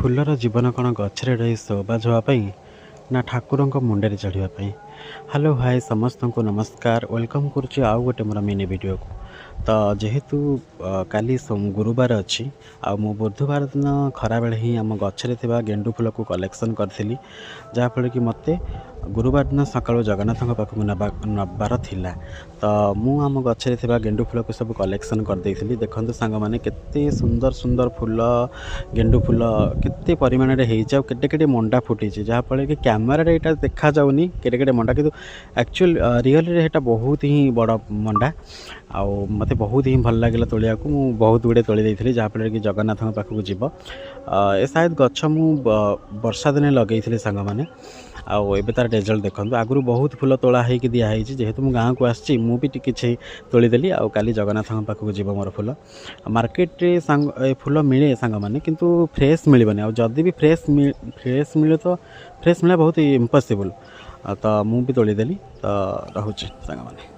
ଫୁଲର ଜୀବନ କ'ଣ ଗଛରେ ରହି ଶୋଭା ହେବା ପାଇଁ ନା ଠାକୁରଙ୍କ ମୁଣ୍ଡରେ ଚଢ଼ିବା ପାଇଁ? ହ୍ୟାଲୋ, ହାଏ, ସମସ୍ତଙ୍କୁ ନମସ୍କାର। Welcome କରୁଛି ଆଉ ଗୋଟେ ମୋର ମିନି ଭିଡ଼ିଓକୁ। ତ ଯେହେତୁ କାଲି ଗୁରୁବାର ଅଛି ଆଉ ମୁଁ ବୁଧବାର ଦିନ ଖରାବେଳେ ହିଁ ଆମ ଗଛରେ ଥିବା ଗେଣ୍ଡୁ ଫୁଲକୁ କଲେକ୍ସନ୍ କରିଥିଲି, ଯାହାଫଳରେ କି ମୋତେ ଗୁରୁବାର ଦିନ ସକାଳୁ ଜଗନ୍ନାଥଙ୍କ ପାଖକୁ ନେବାର ଥିଲା। ତ ମୁଁ ଆମ ଗଛରେ ଥିବା ଗେଣ୍ଡୁ ଫୁଲକୁ ସବୁ କଲେକ୍ସନ୍ କରିଦେଇଥିଲି। ଦେଖନ୍ତୁ ସାଙ୍ଗମାନେ, କେତେ ସୁନ୍ଦର ସୁନ୍ଦର ଫୁଲ, ଗେଣ୍ଡୁ ଫୁଲ କେତେ ପରିମାଣରେ ହେଇଛି ଆଉ କେତେ କେତେ ମଣ୍ଡା ଫୁଟିଛି, ଯାହାଫଳରେ କି କ୍ୟାମେରାରେ ଏଇଟା ଦେଖାଯାଉନି କେତେ କେତେ ମଣ୍ଡା, କିନ୍ତୁ ଆକ୍ଚୁଆଲି ରିଅଲରେ ସେଇଟା ବହୁତ ହିଁ ବଡ଼ ମଣ୍ଡା। ଆଉ ମୋତେ ବହୁତ ହିଁ ଭଲ ଲାଗିଲା ତୋଳିବାକୁ। ମୁଁ ବହୁତ ଗୁଡ଼ିଏ ତୋଳି ଦେଇଥିଲି, ଯାହାଫଳରେ କି ଜଗନ୍ନାଥଙ୍କ ପାଖକୁ ଯିବ। ଏ ସାୟଦ ଗଛ ମୁଁ ବର୍ଷା ଦିନେ ଲଗେଇଥିଲି ସାଙ୍ଗମାନେ, ଆଉ ଏବେ ତାର ରେଜଲ୍ଟ ଦେଖନ୍ତୁ। ଆଗରୁ ବହୁତ ଫୁଲ ତୋଳା ହେଇକି ଦିଆହେଇଛି। ଯେହେତୁ ମୁଁ ଗାଁକୁ ଆସିଛି, ମୁଁ ବି କିଛି ତୋଳିଦେଲି ଆଉ କାଲି ଜଗନ୍ନାଥଙ୍କ ପାଖକୁ ଯିବ ମୋର ଫୁଲ। ମାର୍କେଟରେ ସାଙ୍ଗ ଏ ଫୁଲ ମିଳେ ସାଙ୍ଗମାନେ, କିନ୍ତୁ ଫ୍ରେଶ୍ ମିଳିବନି। ଆଉ ଯଦି ବି ଫ୍ରେଶ୍ ମିଳେ, ତ ଫ୍ରେଶ୍ ମିଳିବା ବହୁତ ଇମ୍ପସିବୁଲ୍। ତ ମୁଁ ବି ତୋଳିଦେଲି। ତ ରହୁଛି ସାଙ୍ଗମାନେ।